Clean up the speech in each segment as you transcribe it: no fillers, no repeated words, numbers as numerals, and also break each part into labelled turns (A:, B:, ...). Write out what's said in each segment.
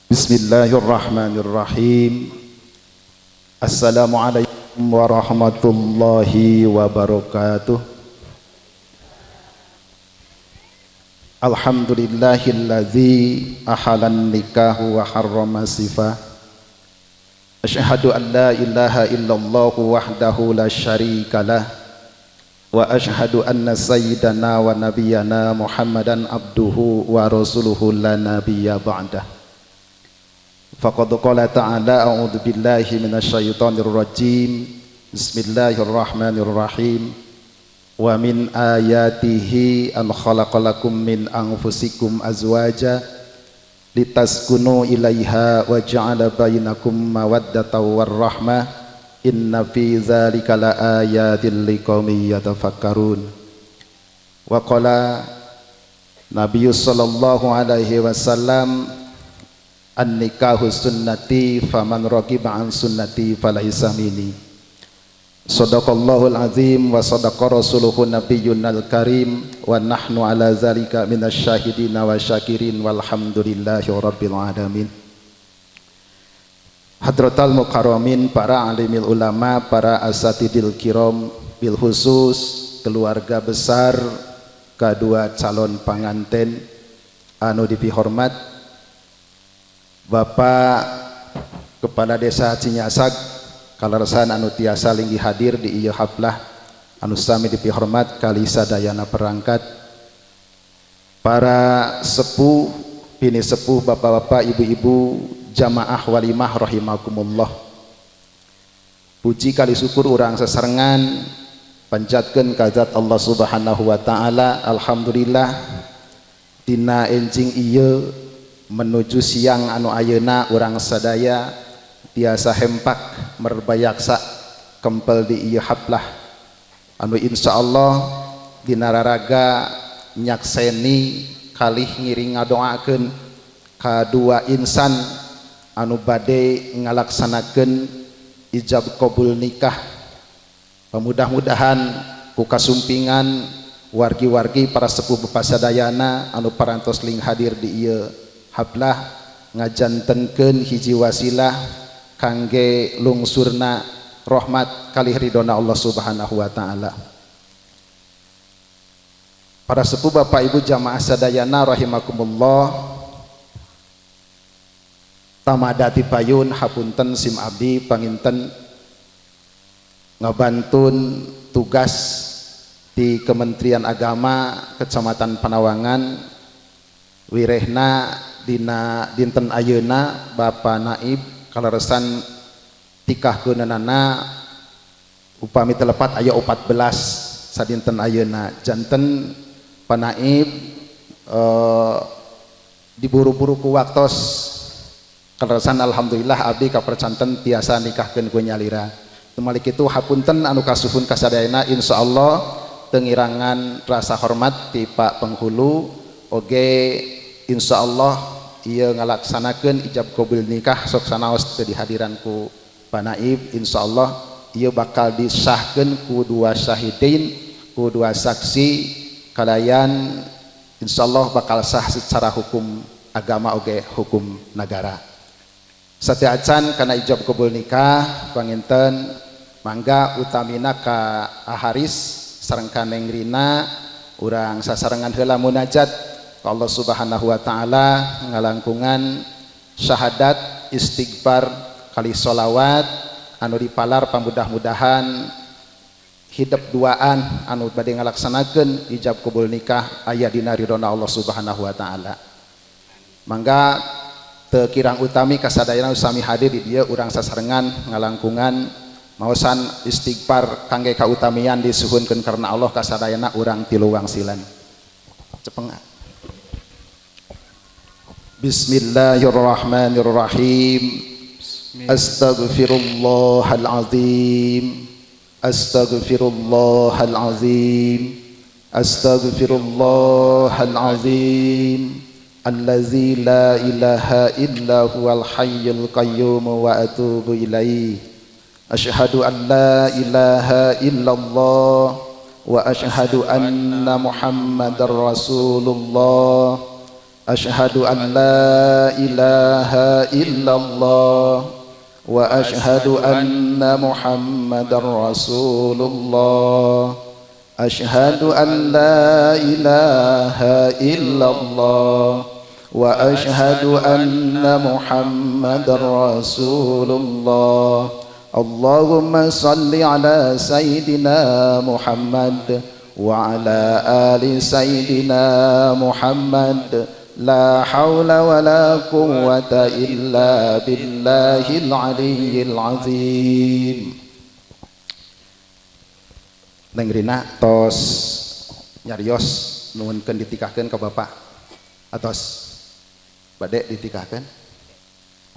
A: Bismillahirrahmanirrahim. Assalamualaikum warahmatullahi wabarakatuh. Alhamdulillahilladzi ahalan nikahu wa harrama sifah. Asyhadu an la ilaha illallah wahdahu la syarikalah wa asyhadu anna sayyidana wa nabiyyana Muhammadan abduhu wa rasuluhu la nabiyya ba'dah. Faqad qala ta'ala a'udzu billahi minasyaitonir rajim. Bismillahirrahmanirrahim. Wa min ayatihi an khalaqalakum min anfusikum azwaja litaskunu ilaiha wa ja'ala bainakum mawaddatan warahmah. Inna fi dzalika laayatin liqaumin yatafakkarun. Wa qala Nabiy sallallahu alaihi wasallam, an-nikahu sunnati faman ragiba an sunnati falaisa minni. Sadaqallahul azim wa sadaqa rasuluhu nabiyyunal karim wa nahnu ala zalika minasyahidina wa syakirin walhamdulillahi rabbil alamin. Hadratal mukarramin, para alimil ulama, para asatidil kiram, bil khusus keluarga besar kedua calon panganten anu dipihormat Bapak Kepala Desa Cinyasag kaleresan anu tiasa linggih hadir di ieu haflah anu sami dipihormat kali sadayana perangkat, para sepuh pini sepuh, bapak-bapak, ibu-ibu, jamaah walimah rahimakumullah. Puji kali syukur urang sesarengan panjatkeun ka zat Allah Subhanahu wa taala. Alhamdulillah dina enjing ieu menuju siang anu ayeuna urang sadaya tiasa hempak merbayaksa kempel di ieu haflah anu insyaallah dina raraga nyakseni kalih ngiring ngadoakeun kadua insan anu bade ngalaksanakeun ijab qabul nikah. Mudah-mudahan ku kasumpingan wargi-wargi para sepuh bapasadayana anu parantos ling hadir di ieu haflah ngajantenkeun hiji wasilah kangge lungsurna rahmat kalih ridona Allah Subhanahu wa taala. Para sepuh bapak ibu jamaah sadayana rahimakumullah, tamadati payun hapunten sim abdi panginten ngabantun tugas di Kementerian Agama Kecamatan Panawangan wirehna dina dinten ayeuna Bapak Naib kaleresan tikah keunanana upami telepat aya 14 sadinten ayeuna. Janten Pak Naib diburu-buru ku waktos kaleresan alhamdulillah abdi kapercanten tiasa nikahkeun ku nyalira. Tumalik itu hapunten anu kasuhun kasadayana, insyaallah tengirangan rasa hormat ti Pak Penghulu oge insyaallah ieu ngalaksanakeun ijab qabul nikah sok sanaos teu dihadiran ku Pak Naib, insyaallah ieu bakal disahkeun ku dua syahidin, ku dua saksi kalayan insyaallah bakal sah secara hukum agama oge hukum nagara. Sateuacan kana ijab qabul nikah panginten mangga utamina ka Aharis sareng ka Neng Rina urang sasarengan heula munajat ka Allah Subhanahu wa taala ngalangkungan syahadat istighfar kali sholawat anu dipalar pamudah-mudahan hidup duaan anu bade ngalaksanakeun ijab qabul nikah aya dina ridona Allah Subhanahu wa taala. Mangga teu kirang utami kasadayana sami hadir di dieu urang sasarengan ngalangkungan maosan istighfar kangge kautamian disuhunkeun karena Allah kasadayana urang tilu wangsilan. Cepeng. Bismillahirrahmanirrahim. Astaghfirullahal azim. Astaghfirullahal azim. Astaghfirullahal azim. Allazi la ilaha illa huwal hayyul qayyum wa atubu ilaih. Asyhadu an la ilaha illallah wa asyhadu anna Muhammadar Rasulullah. Asyhadu an la ilaha illallah wa asyhadu anna Muhammadar Rasulullah. Asyhadu an la ilaha illallah wa asyhadu anna Muhammadar Rasulullah. Allahumma salli ala sayyidina Muhammad wa ala ali sayyidina Muhammad. La hawla wa la quwwata illa billahil aliyyil azim. Neng Rina tos nyarios nuhunkeun ditikahkeun ka bapak atos bade ditikahkeun.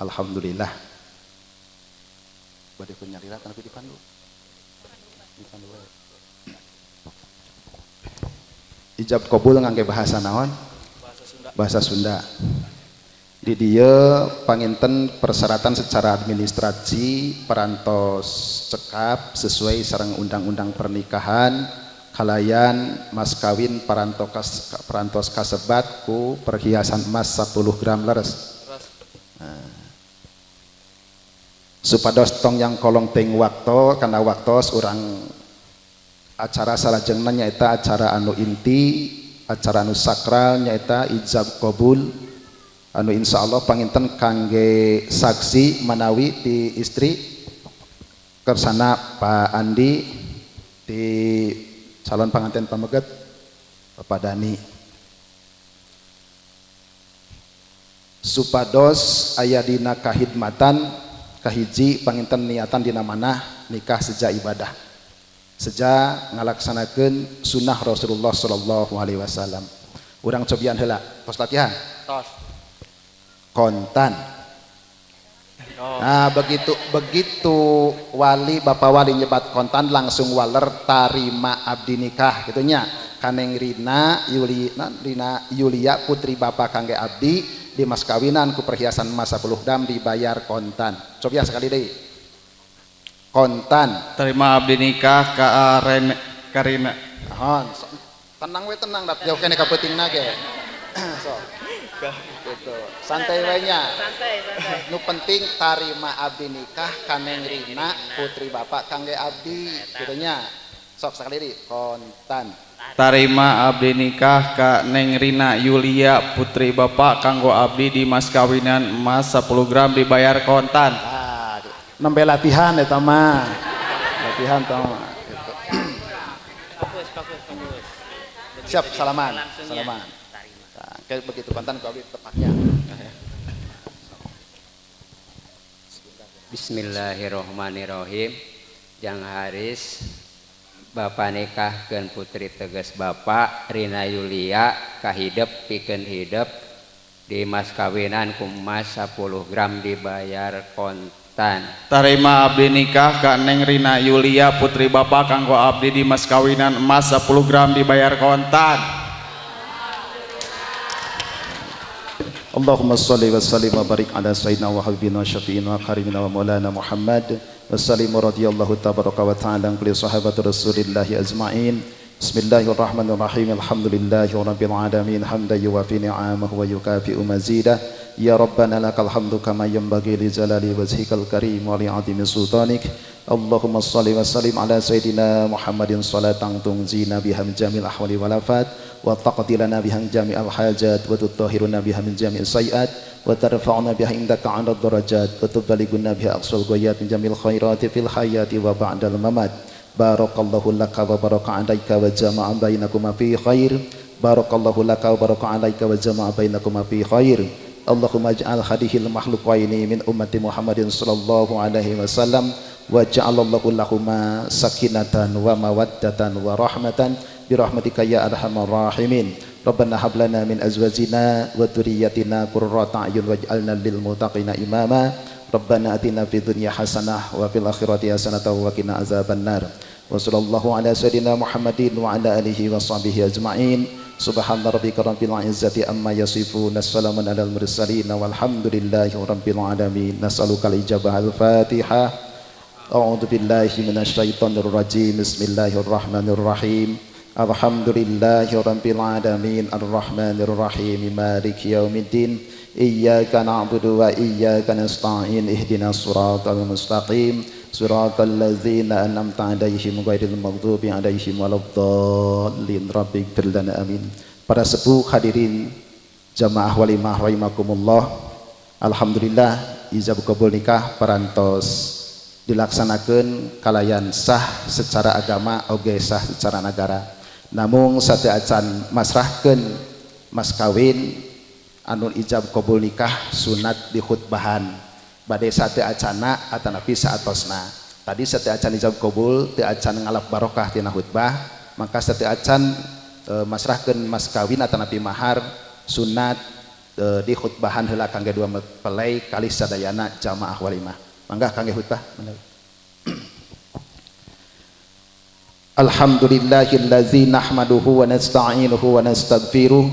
A: Alhamdulillah. Bade ku nyalira tapi dipandu. Dipandu wae. Ijab qabul ngangge bahasa naon? Bahasa Sunda. Di dieu panginten persyaratan secara administrasi parantos cekap sesuai sareng undang-undang pernikahan kalayan mas kawin parantos kasebat ku perhiasan emas 10 gram leres. Nah. Supados tong yang kolong ting wakto kana waktos urang acara salajengna nyaeta acara anu inti, acara anu sakral nyaeta ijab qabul anu insyaallah panginten kangge saksi manawi ti istri kersana Pak Andi, ti calon panganten pameget Bapak Dani. Supados aya dina kahidmatan kahiji panginten niatan dina manah nikah sejak ibadah, sejak ngalaksanakeun sunnah Rasulullah sallallahu alaihi wasallam. Urang cobian heula, tos latihan.
B: Tos.
A: Kontan. Nah, begitu wali bapak wali nyebat kontan langsung waler tarima abdi nikah gitu nya. Kaneng Rina Yuli, Rina Yulia putri bapak kangge abdi di mas kawinan ku perhiasan emas 10 gram dibayar kontan. Cobian sekali deui. Kontan.
B: Terima abdi nikah ka Karina.
A: Naon? Tenang we tenang dap jauh kene ka peutingna ge. Sok. Gitu. Santai we nya.
C: Santai, santai.
A: Nu penting tarima abdi nikah kaneng Rina putri bapak kangge abdi gitu nya. Sok sekali deui kontan.
B: Tarima abdi nikah ka Neng Rina Yulia putri bapak kanggo abdi di mas kawinan emas 10 gram dibayar kontan.
A: Ah, nembe latihan eta mah. Latihan tah mah gitu.
C: Fokus, fokus, fokus.
A: Siap, salaman. Salaman. Nah, kayak begitu kontan ku abdi tepatnya.
D: Bismillahirrahmanirrahim. Jang Haris bapak nikahkeun putri tegas bapak Rina Yulia kahidep pikeun hidep di mas kawinan ku emas 10 gram dibayar kontan.
B: Tarima abdi nikah ka Neng Rina Yulia putri bapak kanggo abdi di mas kawinan emas 10 gram dibayar kontan.
A: Allahumma sholli wa sallim wa barik ala sayyidina wa habibina wa syafi'ina wa karimina wa maulana Muhammad wa sallim radhiyallahu tabaraka wa ta'ala an kulli sahabati rasulillahi ajma'in. Bismillahirrahmanirrahim. Alhamdulillahi rabbil alamin hamdan yuwafi ni'amahu wa yukafi'u mazidah. Ya Rabbana lakal hamdu kama yanbaghi li jalali wajhikal karim wa li 'azimi sultanik. Allahumma sholli wa sallim ala sayyidina Muhammadin salatan tunzina biha min jamil ahwali wal afat wa taqdi lana biha min jami'il hajat wa tutahhiruna biha min jami'is sayiat wa tarfa'una biha indaka 'ala darajat wa tuballighuna biha aqsal ghayat min jamil khairati fil hayati wa ba'dal mamat. Barakallahu laka wa baraka 'alaika wa jama'a bainakuma fi khair. Barakallahu laka wa baraka 'alaika wa jama'a bainakuma fi khair. Allahumma ij'al hadihil makhluqaini min ummati Muhammadin sallallahu alaihi wasallam wa ja'alallahu lahuma sakinatan wa mawaddatan wa rahmatan bi rahmatika ya arhamar rahimin. Rabbana hab lana min azwajina wa dzurriyyatina qurrata a'yun waj'alna lil muttaqina imama. Rabbana atina fid dunya hasanah wa fil akhirati hasanah wa qina azabannar. Wa sallallahu ala sayyidina Muhammadin wa ala alihi wa sahbihi ajma'in. Subhana rabbika rabbil izzati amma yasifun. Assalamun alal mursalin walhamdulillahi rabbil alamin. Nas'aluka al-ijabah. Al-Fatihah. A'udzu billahi minasyaitonir rajim. Bismillahirrahmanirrahim. Alhamdulillahi rabbil alamin arrahmanir rahim maliki yaumiddin iyyaka na'budu wa iyyaka nasta'in ihdinas siratal mustaqim siratal ladzina an'amta 'alaihim ghairil maghdubi 'alaihim waladdallin rabbighfir lana amin. Para sepuh hadirin jamaah walimah rahimakumullah. Alhamdulillah ijab kabul nikah parantos dilaksanakeun kalayan sah secara agama oge sah secara negara. Namung sateuacan masrahkeun mas kawin anu ijab kabul nikah sunat di khutbahan bade sateuacana atanapi saatosna. Tadi sateuacan ijab kabul teu acan ngalap barokah tina khutbah, maka sateuacan masrahkeun mas kawin atanapi mahar sunat di khutbahan heula kangge dua mempelai kalih sadayana jamaah walimah. Mangga kangge khutbah. Alhamdulillahillazi nahmaduhu wa nasta'inuhu wa nastaghfiruh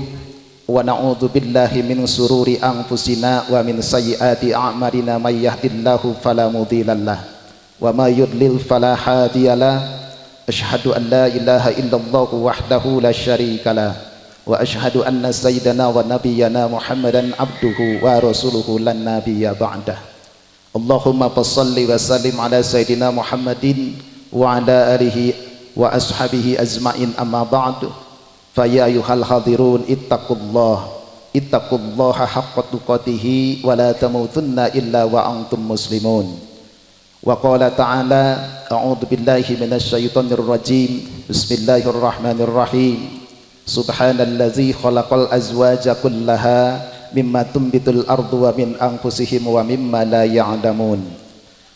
A: wa na'udzu billahi min sururi anfusina wa min sayyiati a'malina may yahdihillahu fala mudhillalah wa may yudlil fala hadiyalah. Asyhadu an la ilaha illallah wahdahu la syarikalah wa asyhadu anna sayyidana wa nabiyyana Muhammadan abduhu wa rasuluhu lan nabiyya ba'dah. Allahumma fashalli wa sallim ala sayyidina Muhammadin wa ala alihi wa ashabihi azmain amma ba'du. Fa ya ayyuhal hadirun ittaqullah ittaqullaha haqqa tuqatihi wa la tamutunna illa wa antum muslimun. Wa qala ta'ala a'udzu billahi minasy syaithanir rajim bismillahirrahmanirrahim. Subhanallazi khalaqal azwaja kullaha mimma tumbitul ardu wa min anfusihim wa mimma la ya'lamun.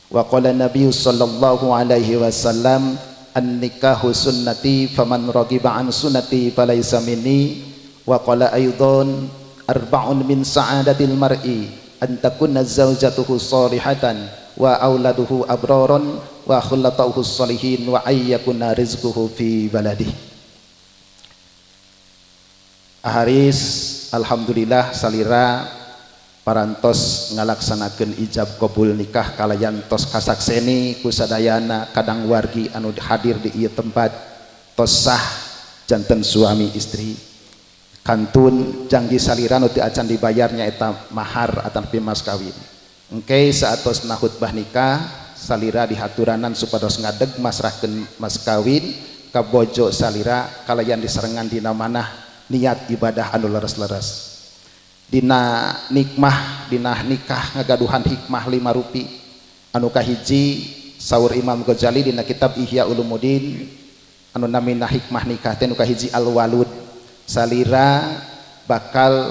A: Wa qala nabiyyu sallallahu alaihi wasallam an-nikahu sunnati faman ragiba an sunnati falaysa minni. Wa qala aidan arba'un min sa'adatil mar'i an takuna zawjatuhu salihatan wa auladuhu abraran wa khullatauhu salihin wa ayyakuna rizquhu fi baladihi. Aharis alhamdulillah salira parantos ngalaksanakeun ijab kabul nikah kalayan tos kasakseni kusadayana kadang wargi anu hadir di ieu tempat tos sah janten suami istri kantun janggi salira nu teu acan dibayar nyaeta mahar ataupun mas kawin. Engke saatos khutbah nikah salira dihaturanan supados ngadeg masrahkeun mas kawin ka bojo salira kalayan diserengan dina manah niat ibadah anu leres-leres. Dina nikmah dina nikah ngagaduhan hikmah 5 rupi. Anu kahiji saur Imam Ghazali dina kitab Ihya Ulumuddin anu namina hikmah nikah teh nu kahiji al-walud, salira bakal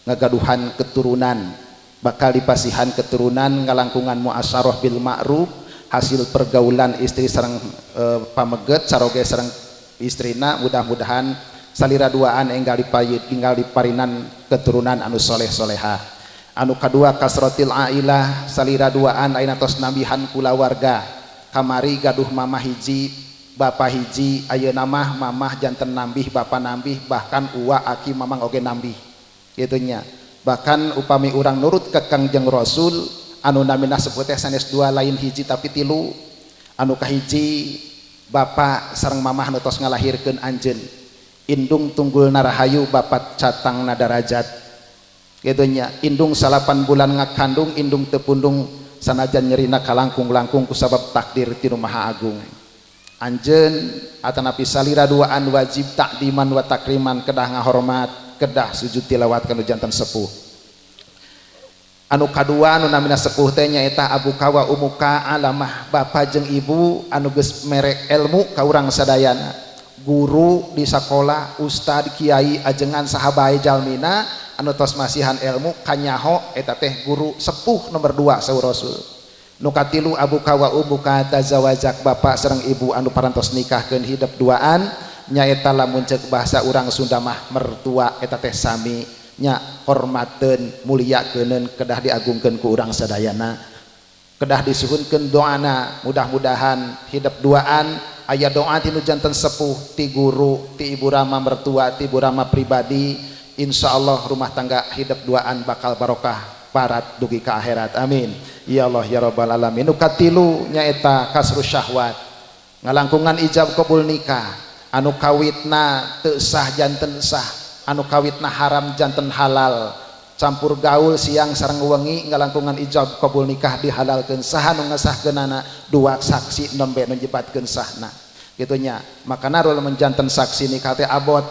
A: ngagaduhan keturunan, bakal dipasihan keturunan ngalangkungan muasyarah bil ma'ruf, hasil pergaulan istri sareng pameget saroge sareng istrina, mudah-mudahan salira duaan enggal dipayit tinggal diparinan keturunan anu soleh soleha. Anu kadua kasrotil ailah, salira duaan ayeuna tos nambihan kulawarga, kamari gaduh mamah hiji bapa hiji, ayeuna mah mamah janten nambih bapa nambih, bahkan uwa aki mamang oge nambih kitu nya. Bahkan upami urang nurut ke Kangjeng Rasul anu namina sebut teh sanes dua lain hiji tapi tilu. Anu kahiji bapa sareng mamah nu tos ngalahirkeun anjeun, indung tunggul narahayu bapak catang nadarajat kitu nya. Indung 8 bulan ngakandung, indung teu pundung sanajan nyerina kalangkung-langkung kusabab takdir ti Nu Maha Agung. Anjeun atanapi salira duaan wajib takdiman wa takriman, kedah ngahormat, kedah sujud tilawat kanu janten sepuh. Anu kadua anu namina sepuh teh nyaeta abuka wa umuka alamah, bapa jeung ibu anu geus mere ilmu ka urang sadayana, guru di sakola, ustad, kiai, ajengan sahabae jalmina anu tos masihan ilmu kanyaho eta teh guru sepuh nomor 2 saur Rasul. Nu katilu abuka wa umuka tazawajak, bapak sareng ibu anu parantos nikahkeun hidep duaan nyaeta lamun ceuk bahasa urang Sunda mah mertua eta teh sami nya hormateun muliakeun kedah diagungkeun ku urang sadayana, kedah disuhunkeun doana, mudah-mudahan hidep duaan aya doa tinu janten sepuh ti guru ti ibu rama mertua ti ibu rama pribadi, insyaallah rumah tangga hidep duaan bakal barokah parat dugi ka akhirat, amin ya Allah ya rabbal alamin. Nu katilu nyaeta kasru syahwat, ngalangkungan ijab kabul nikah Anu kawitna teu sah janten sah, anu kawitna haram janten halal. Campur gaul siang sareng wengi ngalangkungan ijab kabul nikah dihalalkeun. Saha nu ngesahkeunana? Dua saksi nembe nu nyebatkeun sahna. Kitu nya. Makana rul menjanten saksi nikah teh abot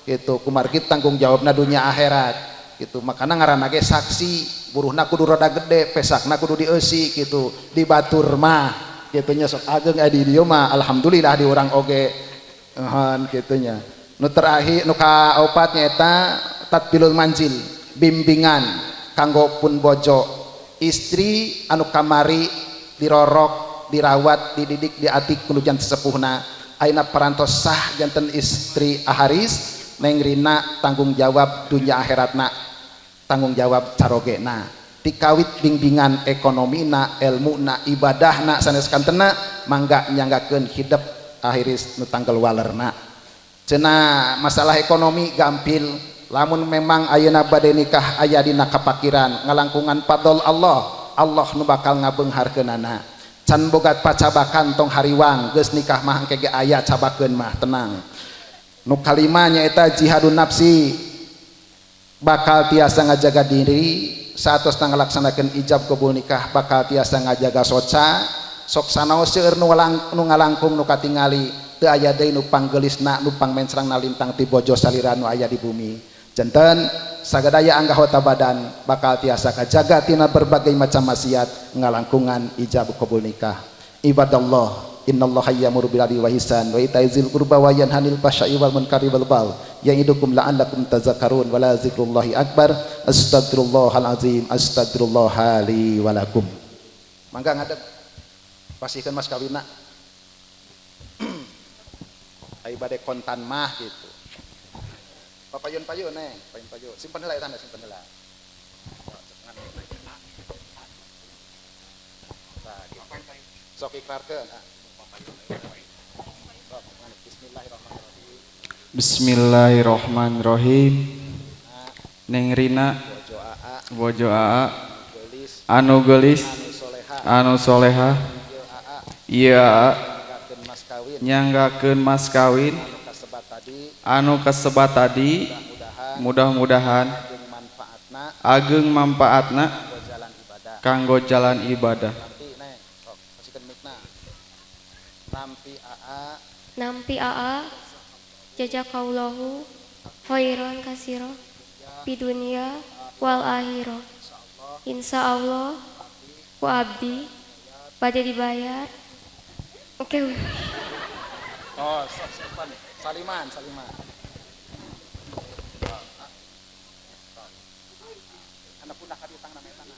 A: gitu. Kumargi tanggung jawabna dunya akhirat gitu. Makana ngaranna ge saksi, buruhna kudu rada gede, pesakna kudu dieusi gitu. Di batur mah kitu nya sok ageng di dieu mah alhamdulillah di urang oge. Nuhun kitu nya. Nu terakhir nu kaopat nyaeta tatbilul manzil, bimbingan kanggo pun bojo. Istri anu kamari dirorok, dirawat, dididik, diatik kudu janten sesepuhna. Ayeuna parantos sah janten istri Aharis, Neng Rina tanggung jawab dunya akhiratna, tanggung jawab carogena. Tikawit bimbingan ekonomina, elmuna, ibadahna sanes kantena mangga nyanggakeun hidep Ahiris nu tanggal walerna. Cenah masalah ekonomi gampil, lamun memang ayeuna bade nikah aya dina kapakiran ngalangkungan fadl Allah, Allah nu bakal ngabeungharkeunana. Can boga pacabakan tong hariwang, geus nikah mah engke ge aya cabakeun mah tenang. Nu kalima nyaeta jihadun nafsi, bakal tiasa ngajaga diri saatos ngalaksanakeun ijab kabul nikah, bakal tiasa ngajaga soca. Sok sanaos seueur nu ngalangkung nu katingali teu aya deui nu panggelisna nu pangmencrangna lintang ti bojo salira nu aya di bumi. Janten sagadaya anggota badan bakal tiasa kajaga tina berbagai macam maksiat ngalangkungan ijab kabul nikah. Ibadallah, innallaha ya'muru bil adli wa ihsan wa ita'i dzil qurba wa yanha 'anil fahsya'i wal munkari wal baghi ya'idukum la'allakum tazakkarun wa la zikrullahi akbar. Astagfirullahal azim, astagfirullah li wa lakum. Mangga ngadeg pasihkeun mas kawinna. Ai bade kontan mah gitu. Papayun-payun neng, payun-payun. Simpen heula eta, simpen heula. Tah gitu. Sok ikrarkeun. Bismillahirrahmanirrahim.
B: Bismillahirrahmanirrahim. Neng Rina bojo aa anu geulis anu soleha ieu aa nyanggakeun mas kawin anu kasebat tadi mudah-mudahan ageng manfaatna kanggo jalan ibadah.
E: Nampi aa jazakallahu khairan kasiro di dunia wal akhirah. Insyaallah ku abdi bade dibayar. Oke.
A: Oh, saliman, saliman. Anak pundak ka ditang na metana.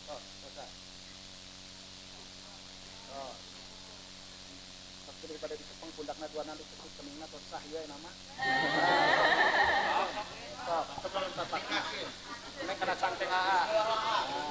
A: Oh, selesai. Oh. Tapi daripada dikepeng pundakna dua nanti cukup keningna tos sah ieu nama. Sok, tepung tapakna. Nek kana cangkeng aa.